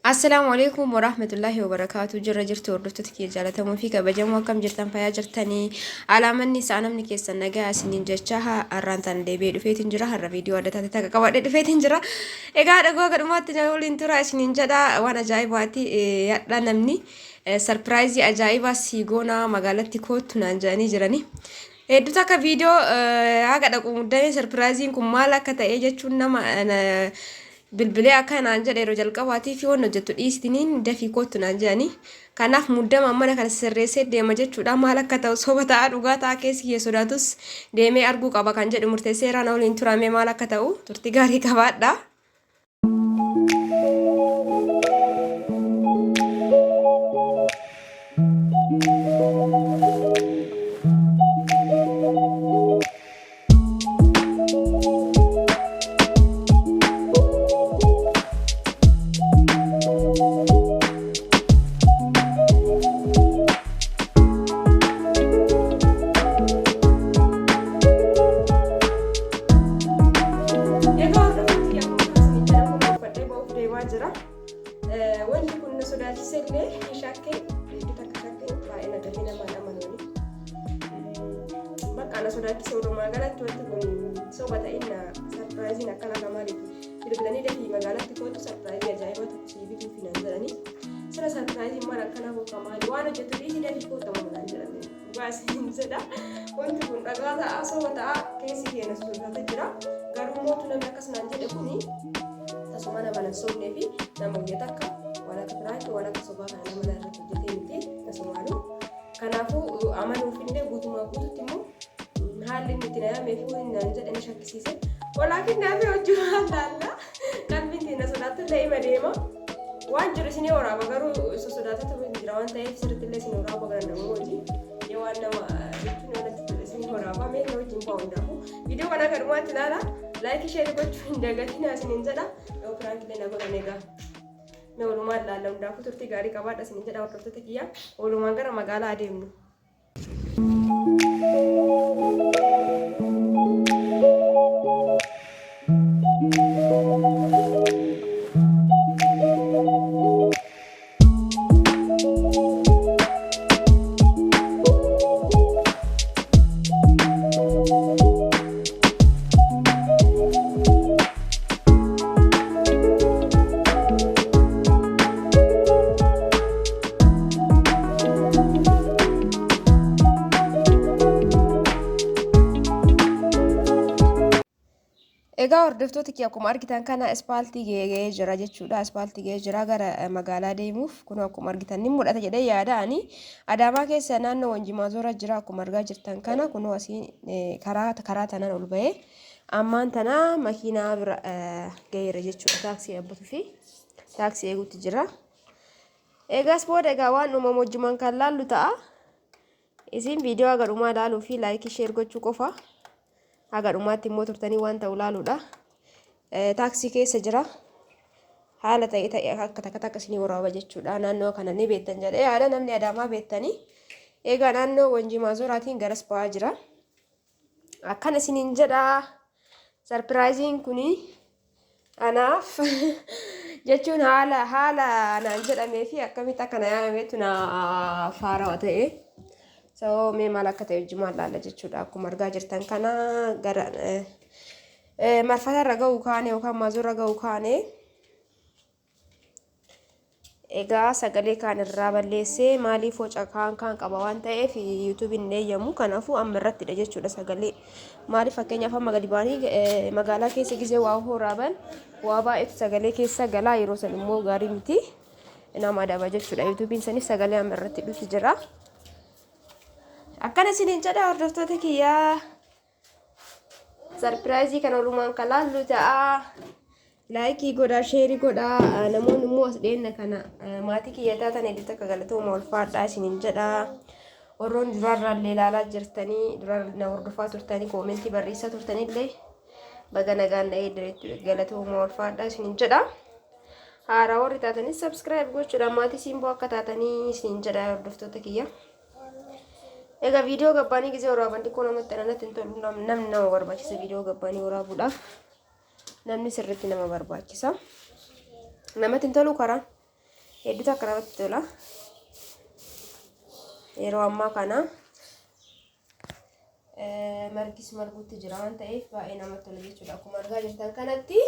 Assalaamu alaikum warahmatullahi wabarakaatu. Jirra jirtu hordoftoota kiyya jaalatamoo fi kabajamoo, akkam jirtan? Fayyaa jirtanii? Alaamanni isaa namni keessan nagaa isiniin jecha har'aan tana deebi'ee dhufeetiin jira. Har'a viidiyoo adda taate takka qabadhee dhufeetiin jira. Egaa dhagoo gadhumaatti na waliin tura isiniin jedha. Waan ajaa'ibaati hadha namni sarpiraayizii ajaa'ibaa sii goonaa magaalatti koottu naan jedhanii jiranii. Hedduu takka viidiyoo haga dhaqu muddamee sarpiraayiziin kun maal akka ta'e jechuun nama bilbilee akka naan jedhe yeroo jalqabaatii fi waan hojjettu dhiisitiniin dafii koottu naan jedhanii. Kanaaf muddama mana kana sirreessee deema jechuudha. Maal akka ta'u, soba ta'a, dhugaa ta'a, keessi kiyya sodaatus deemee arguu qaba kan jedhu murteesseera. Na waliin turamee maal akka ta'u turtii gaarii qabaadha. Egaa hordoftoota kiyya, akkuma isin jedhamu uffadhee ba'uuf deemaa jira. Wanti kun na sodaachise illee, shakkee hedduu takka shakkee, baay'ee na dafee namaan amanuuni. Bakka na sodaachise. Walumaa galatti wanti kun soba ta'inna sarpiraayiziin akkana akka maaliiti? Bilbilanii dafii magaalatti kootu, sarpiraayizii ajaa'ibaa tokko sii bituuf naan jedhanii. Sira sarpiraayiziin maal akkana koo maali? Waan hojjetu dhiisii dafii kootu amma naan jedhanii. Dhugaa isin jedha. Wanti kun dhagaa ta'a, soba ta'a, keessi keenya sodaata jira. Garuu mootu namni akkas naan jedhe kuni tasuma nama nan sobnee fi nama guyya takka waan akka piraanki, waan akka sobaa kana nama irratti hojjetee miti tasumaanuu. Kanaafuu amanuuf illee guutumaa guututti immoo haalli inni itti na yaamee fi wanni naan jedhe na shakkisiise. Walaakin naafii hojii waan laalla qalbiin keenya sodaattu illee ima deema. Waan jiru isinii waraaba, garuu sosodaatatu jira waan ta'eef sirriitti illee isin waraaba gara nama hojii. Yoo waan nama jechuun yoo natti tole isinii waraaba. Mee na wajjin bu'aa hundaafuu. Viidiyoo kana akka dhumaatti ilaala. Laayikii, sheerii gochuu hin dagatinaa isiniin jedha. Yoo piraankilee na godhan egaa. Mee walumaan ilaalla. Hundaafuu turtii gaarii qabaadha isiniin jedha hordoftoota kiyya. Walumaan gara magaalaa adeemnu. Egaa hordoftoota kiyya, akkuma argitan kana ispaaltii ga'ee jira jechuudha. Ispaaltii ga'ee jira gara magaalaa deemuuf. Kun akkuma argitan ni mul'ata jedhee yaada ani. Adaamaa keessa naannoo Wanjii Maazoora jira akkuma argaa jirtan kana. Kunoo asii karaa tanaan ol ba'ee ammaan tana makiinaa bira ga'eera jechuudha. Taaksii yaabbatuu fi taaksii eeguutti jira. Eegas booda egaa waan uumamu wajjumaan kan laallu ta'a. Isin viidiyoo haga dhumaa ilaaluu fi laayikii, sheer gochuu qofa. Haga dhumaatti immoo turtanii waan ta'u ilaaluudha. Taaksii keessa jira. Haala ta'e ta'e akka takka takka isinii waraaba jechuudha. Naannoo kana ni beektan jedhee yaada, namni Adaamaa beektanii. Egaa naannoo Wanjii Maazooraatiin garas ba'aa jira. Akkana isiniin jedha. Sarpiraayiziin kuni anaaf jechuun haala naan jedhamee fi akkamitti akka na yaamameetu na faarawa ta'e. So mee maal akka ta'e wajjumaan laalla jechuudha. Akkuma argaa jirtan kana gara marfatarra ga'u kaane yookaan maazoorra ga'u kaane. Egaa sagalee kaan irraa balleessee, maaliif foca kaan kaan qaba waan ta'eef yuutuubiin hin eeyyamu. Kanaafuu amma irrattidha jechuudha sagalee. Maaliif, fakkeenyaaf amma gadi ba'anii magaalaa keessa gisee waa horaaban waa baay'eetu sagalee keessa galaa, yeroo san immoo gaarii miti, nama adaba jechuudha. Yuutuubiin sanis sagalee amma irratti dhufi jira. Akkana isiniin jedha hordoftoota kiyyaa. Sarpiraayizii kana walumaan kan laallu ta'a. Laayikii godhaa, sheerii godhaa. Namoonni immoo as dhiyeenna kana maatii kiyya taatan hedduu takka galatooma, ulfaadhaa isiniin jedha. Warroon duraarraallee ilaalaa jirtanii, duraan na hordofaa turtanii, koomentii barreessaa turtanillee baga nagaan na eegdanitti galatooma, ulfaadhaa isiniin jedha. Haaraa warri taatanis subscribe gochuudhaan maatii Simboo akka taatanii isiniin jedha hordoftoota kiyya. Egaa viidiyoo gabbaanii gisee waraaban xiqqoo namatti ananatti hin tolu, namni nama barbaachisa viidiyoo gabbaanii waraabuudhaaf. Namni sirriitti nama barbaachisa. Namatti hin tolu karaan. Hedduutu akka namatti tola. Yeroo ammaa kana margis marguutti jira waan ta'eef baay'ee namatti tola jechuudha. Akkuma argaa jirtan kanatti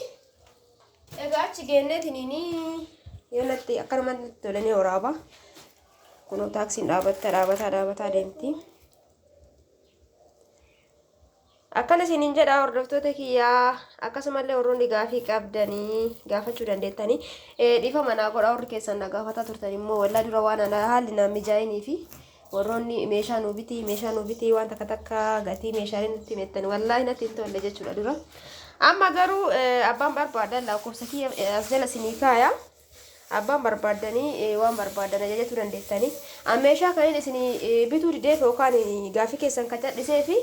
egaa achi geenneetiniin yoo natti akka namatti tole ni waraaba. Kunoo taaksiin dhaabatta dhaabataa dhaabataa deemti. Akkana isiniin jedha hordoftoota kiyyaa, akkasumallee warroonni gaafii qabdanii gaafachuu dandeettanii. Dhiifama naa godha, warri keessan na gaafataa turtan immoo wallaa dura waan ana haalli na mijaa'inii fi warroonni meeshaa nuu bitii, meeshaa nuu bitii, waan takka takka gatii meeshaalee nutti himettan wallaahi natti hin tolle jechuudha dura. Amma garuu abbaan barbaadan lakkoofsa kiyya as jala isinii kaaya. Abbaan barbaaddanii waan barbaadan ajajachuu dandeettanii. An meeshaa kanin isinii bituu dideef yookaan gaafii keessan kan cadhisee fi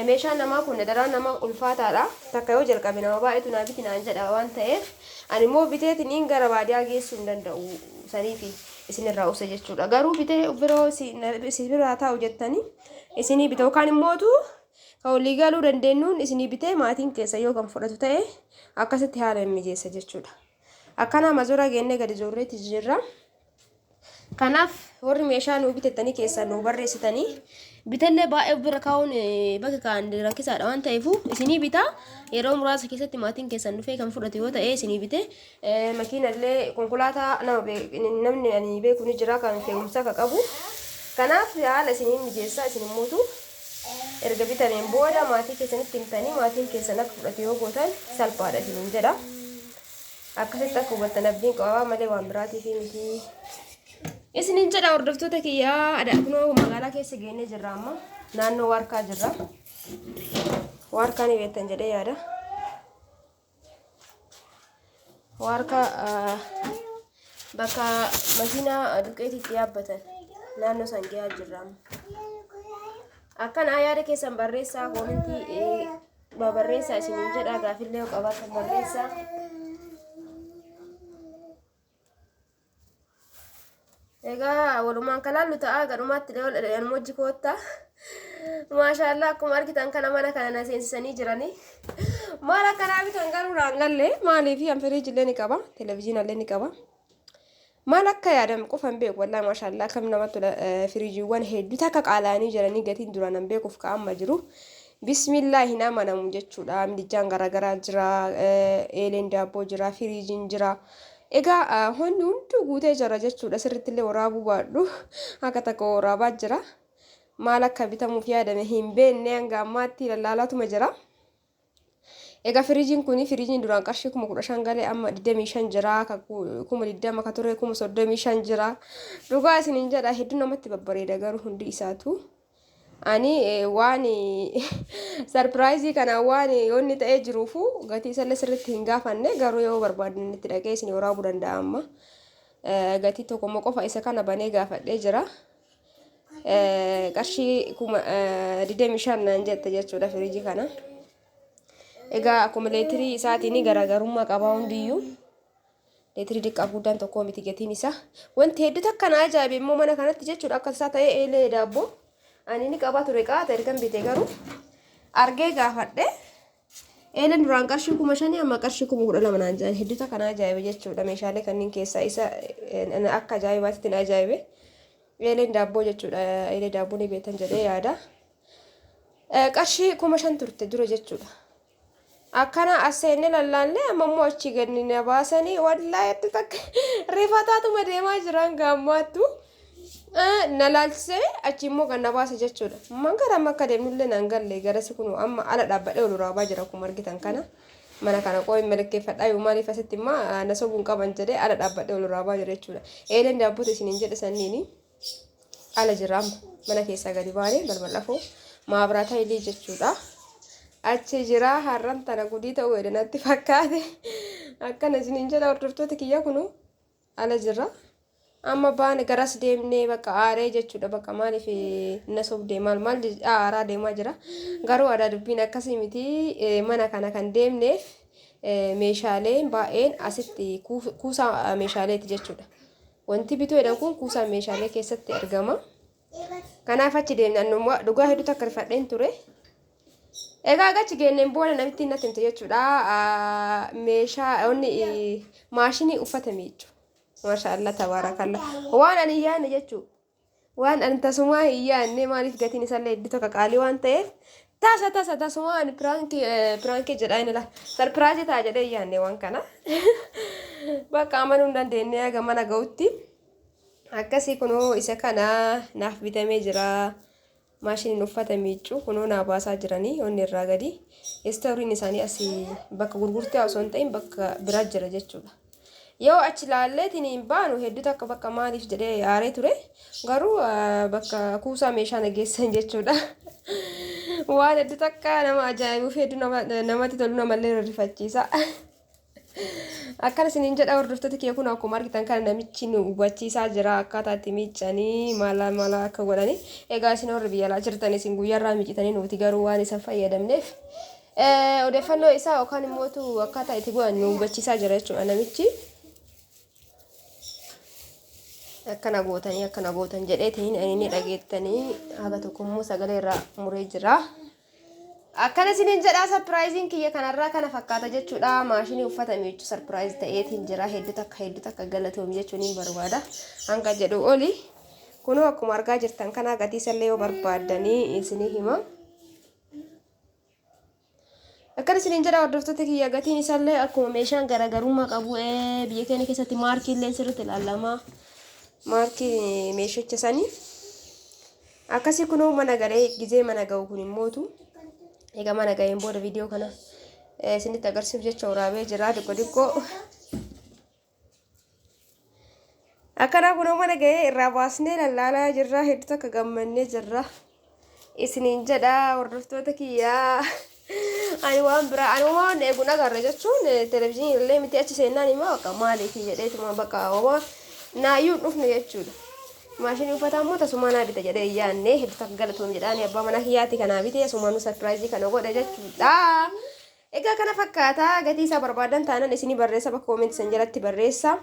meeshaan namaa kun daraan nama ulfaataadha. Takka yoo jalqabe nama baay'eetu naa biti naan jedha waan ta'eef ani immoo biteetiniin gara baadiyaa geessuu hin danda'u, saniifi isinirraa use jechuudha. Garuu bitee biroo si biraa taa'u jettanii isinii bita yookaan immootu kan walii galuu dandeenyuun isinii bitee maatiin keessa yoo kan fudhatu ta'e akkasitti haala hin mijeessa jechuudha. Akkana mazoraa geennee gadi zoorreetti jirra. Kanaaf warri meeshaa nuu bitettanii keessaa nuu barreessitanii bitallee baay'ee bira kaa'uun bakka kaa'an rakkisaadha waan ta'eef isinii bitaa, yeroo muraasa keessatti maatiin keessan dhufee kan fudhatu yoo ta'e isinii bite. Makiinallee konkolaataa nama namni ani beeku ni jira kan fe'umsaa ka qabu. Kanaaf haala isinii mijeessaa, isin immootu erga bitameen booda maatii keessanitti himtanii maatiin keessan akka fudhatu yoo gootan salphaadha isiniin jedha. Akkasitti akka hubattan abdiin qabaa malee waan biraatiif miti. Isiniin jedha hordoftoota kiyyaa, kunoo magaalaa keessa geennee jirra, amma naannoo Waarkaa jirra. Waarkaa ni beektan jedhee yaada. Waarkaa bakka makiinaa duqeetiitti yaabbatan naannoo san gahaa jirra amma. Akkana yaada keessan barreessaa, koomentii barreessaa isiniin jedha, gaafillee yoo qabaattan barreessaa. Egaa walumaan kalaallu ta'a, gadhumaatti illee hojii kootta. Maashaallah, akkuma argitan kana mana kana na seensisanii jiranii. Maal akkanaa bitan garuu naan galle, maaliif an firiijillee ni qaba, televezyiinallee ni qaba. Maal akka yaadame qofa hin beeku wallaahi. Maashaallah, akkam namatti tola! Firiijiiwwan hedduu takka qaala'anii jiranii, gatiin duraan hin beekuuf ka amma jiru. Bismillaa, hin amanamu jechuudha. Midijaan garaagaraa jira, eeleen daabboo jira, firiijiin jira. Egaa wanni hunduu guutee jira jechuudha. Sirriitti illee waraabuu baadhu akka takka waraabaa jira. Maal akka bitamuuf yaadame hin beekne, hanga ammaatti lallaalaatuma jira. Egaa firiijiin kun, firiijiin duraan qarshii 15,000 galee amma 25 jira. 20,000 ka ture 35,000 jira. Dhugaa isiniin jedha, hedduu namatti babbareeda garuu hundi isaatu. Ani waan sarpiraayizii kana waan yoonni ta'ee jiruufu gatii isallee sirriitti hin gaafanne, garuu yoo barbaadan itti dhaqee isin waraabuu danda'a amma. Gatii tokkommoo qofa isa kana banee gaafadhee jira. Qarshii 25,000 naan jette jechuudha firiijii kana. Egaa akkuma leetirii isaatiin garaagarummaa qabaa hundiyyuu. Leetirii xiqqaaf guddaan tokko miti gatiin isaa. Wanti hedduu takka na ajaa'ibe immoo mana kanatti jechuudha, akka isaa ta'ee eelee daabboo ani ni qabaa ture qaata ergan bite, garuu argee gaafadhe. Eeleen duraan qarshii 5,000 amma qarshii 12,000 naan jedhan. Hedduu takka na ajaa'ibe jechuudha, meeshaalee kanneen keessaa isa akka ajaa'ibaatti na ajaa'ibe. Eeleen daabboo jechuudha. Eelee daabboo ni beektan jedhee yaada. Qarshii 5,000 turte dura jechuudha. Akkana as seennee lallaallee amma immoo achi gadi na baasanii, wallaahi hedduu takka rifataatuma deemaa jiran gaammaattu. Na laalchisee achi immoo kan na baase jechuudha. Man gara amma akka deemnullee naan galle, garasi kun amma ala dhaabbadhee ol waraabaa jira akkuma argitan kana. Mana kana qooyi malakkeeffadhaa yoo maaliif asitti immoo na sobuun qaban jedhee ala dhaabbadhee ol waraabaa jira jechuudha. Eeleen daabbota isiniin jedhe sanniini ala jira, amma mana keessaa gadi baanee balbal afoo maabiraata ilii jechuudha. Achi jira, har'an tana gudii ta'uu jedhe natti fakkaate. Akkana isiniin jedha hordoftoota kiyya, kunu ala jira. Amma baane garas deemnee bakka aaree jechuudha, bakka maaliif na sobdee maal maal aaraa deemaa jira. Garuu aadaa dubbiin akkasii miti, mana kana kan deemneef meeshaaleen baay'een asitti kuusaa meeshaaleeti jechuudha. Wanti bituu jedhan kun kuusaa meeshaalee keessatti argama. Kanaaf achi deemne, dhugaa hedduu takka rifadheen ture. Egaa achi geenneen booda namitti natti himte jechuudha. Meeshaa onni maashinii uffata miiccu. Maashaallah, tabaarakalla. Waan ani hin yaadne jechuudha. Waan ani tasumaa hin yaadne. Maaliif, gatiin isaallee hedduu tokko qaalii waan ta'eef, tasa tasa tasumaa ani prankii jedhaa inni la surprise ta'a jedhee hin yaadne waan kana. Bakka amanuu hin dandeenye haga mana ga'utti. Akkasii kunoo isa kana naaf bitamee jira. Maashiniin uffata miiccu kunoo naa baasaa jiranii onni irraa gadi. Istooriin isaanii asii bakka gurgurtaa osoo hin ta'in bakka biraa jira jechuudha. Yoo achi laalleetiin hin baanu hedduu takka bakka maaliif jedhee aaree ture, garuu bakka kuusaa meeshaa nageessan jechuudha. Waan hedduu takka nama ajaa'ibuuf, hedduu namatti tolu, namallee rifachiisa. Akkana isiniin jedha, hordoftoota kiyya. Kun akkuma argitan kana namichi nu hubachiisaa jira akkaataa itti miiccanii maala maala akka godhani. Egaa isin warri biyya alaa jirtan isin guyyaarraa miicitanii, nuti garuu waan isa fayyadamneef odeeffannoo isaa yookaan immoo akkaataa itti godhan nu hubachiisaa jira jechuudha namichi. Akkana gootanii, akkana gootan jedheetiin inni dhageettanii haga tokko immoo sagalee irraa muree jira. Akkana isiniin jedhaa, surpriseiin kiyya kanarraa kana fakkaata jechuudha. Maashinii uffata miiccu surprise ta'eetiin jira. Hedduu takka, hedduu takka galatoomi jechuun hin barbaada. Hanga jedhu oli. Kunoo akkuma argaa jirtan kana gatii isallee yoo barbaaddanii isinii hima. Akkana isiniin jedha, hordoftoota kiyya, gatiin isaallee akkuma meeshaan garaagarummaa qabu, biyya keenya keessatti maarkii illee sirriitti ilaalama. Maarkii meeshicha sanii. Akkasii kunoo mana galee, gizee mana ga'u kun immootu egaa mana ga'een booda viidiyoo kana isinitti agarsiisuuf jecha waraabee jira xiqqoo xiqqoo. Akkanaa kunoo mana ga'ee irraa baasnee lallaalaa jirra, hedduu takka gammannee jirra. Isiniin jedha, hordoftoota kiyyaa. Ani waan biraa ani waan eeguun agarra jechuun televizyiinii illee miti, achi seennaan immoo bakka maaliif jedheetuma bakka homaa naayyuu hin dhufne jechuudha. Maashinii uffataa immoo tasumaa naa bita jedhee hin yaadne. Hedduu takka galatoom jedhaani, abbaa manaa kiyyaatti kanaa bite, asumaanuu surprise kana godhe jechuudha. Egaa kana fakkaata. Gatii isaa barbaadan taanaan isinii barreessa, bakka comment san jalatti barreessa.